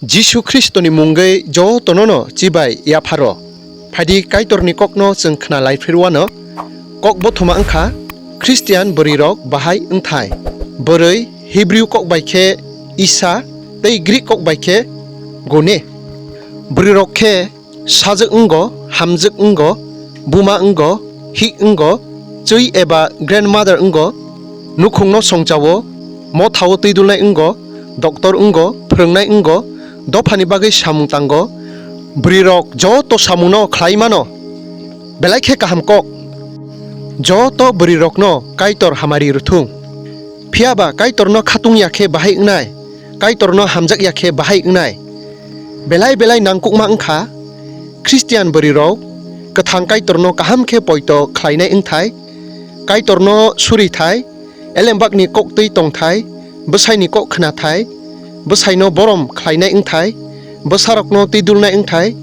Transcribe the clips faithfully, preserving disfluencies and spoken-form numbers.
Jisu Khristoni mungwi jotono no chibai yapharo. Phaidi Kaitorni kokno chwng khna lai phirwano. Kok bothoma wngkha, Khristian bwrwirok bahai wngthai. Bwrwi Hebrew kok bai khe Isa tei Greek kok bai khe Gone. Bwrwirok khe sajwk wngo, hamjwk wngo, buma wngo, hik wngo, chwi eba grandmother wngo, nukhungno songchao, mothao twidulnai wngo, doctor wngo, phwrwngnai wngo, dophani bagwi samung tango. Bwrwirok joto samungno khlai mano. Belai khe kaham kok. Joto bwrwirokno Kaitor hamari rwthung. Phiya ba Kaitorno khatung ya khe bahai wngnai, Kaitorno hamjak ya khe bahai wngnai. Belai belai nangkukma wngkha, Khristian bwrwirok kwthang Kaitorno kaham khe poito khlainai wngthai, Kaitorno surithai, elembakni kok twi tongthai, bwsaini kok khnathai, bwsaino borom khlainai wngthai, bwsarokno twidulnai wngthai,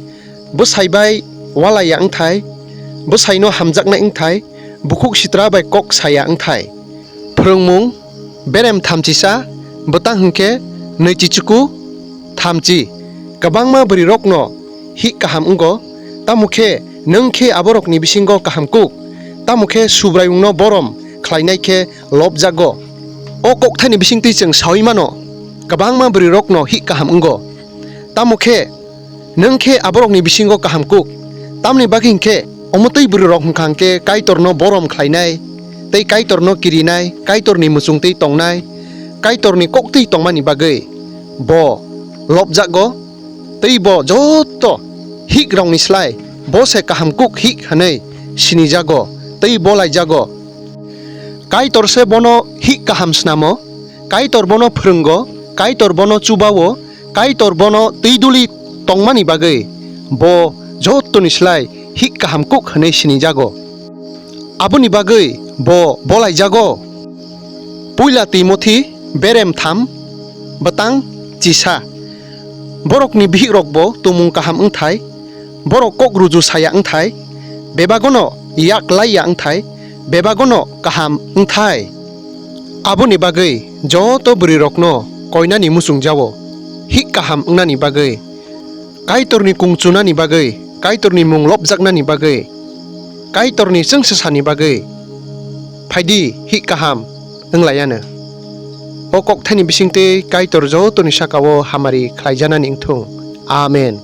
bwsai bai walaiya wngthai, bwsaino hamjaknai wngthai, bukhuk sitra bai kok saya wngthai. Phrwngmung, berem thamchisa, bwtang hwnkhe nwichichuku thamchi. Kwbangma bwrwirokno hik kaham wngo, tamo khe nwng khe aborokni bisingo kaham kuk, tamo khe Subraiyungno borom khlainai khe lobjago. O kokthani bisingtwi chwng saui mano, kwbangma bwrwirokno hik kaham wngo, tamo khe nwng khe aborokni bisingo kaham kuk. Tamni bagwi hwnkhe, omo twi bwrwirok hwnkha hwnkhe Kaitorno borom khlainai, tei Kaitorno kirinai, Kaitorni muchungtwi tongnai, Kaitorni koktwi tongmani bagwi bo lobjago, tei bo joto hikrokni slai bo se kaham kuk hik hwnwi sinijago tei bolaijago. Kaitor se bono hik kaham snamo, Kaitor bono phrwngo, Kaitor bono chubao, Kaitor bono twi duli tongmani bagwi bo jotoni slai hik kaham kuk hwnwi sinijago. Aboni bagwi bo bolaijago. Puila Timothi berem tham bwtang chisa. Borokni bihikrokbo tumung kaham wngthai, borok kok ruju saya wngthai, bebagono yak laiya wngthai, bebagono kaham wngthai. Aboni bagwi joto bwrwirokno koinani muchungjao, hik kaham wngnani bagwi, Kaitorni kung chunani bagwi, Kaitorni mung lobjaknani bagwi, Kaitorni chwngsasani bagwi phaidi hik kaham wnglaiyano. O kokthani bisingtwi Kaitor jotoni sakao hamari khlaijanani wngthung. Amen.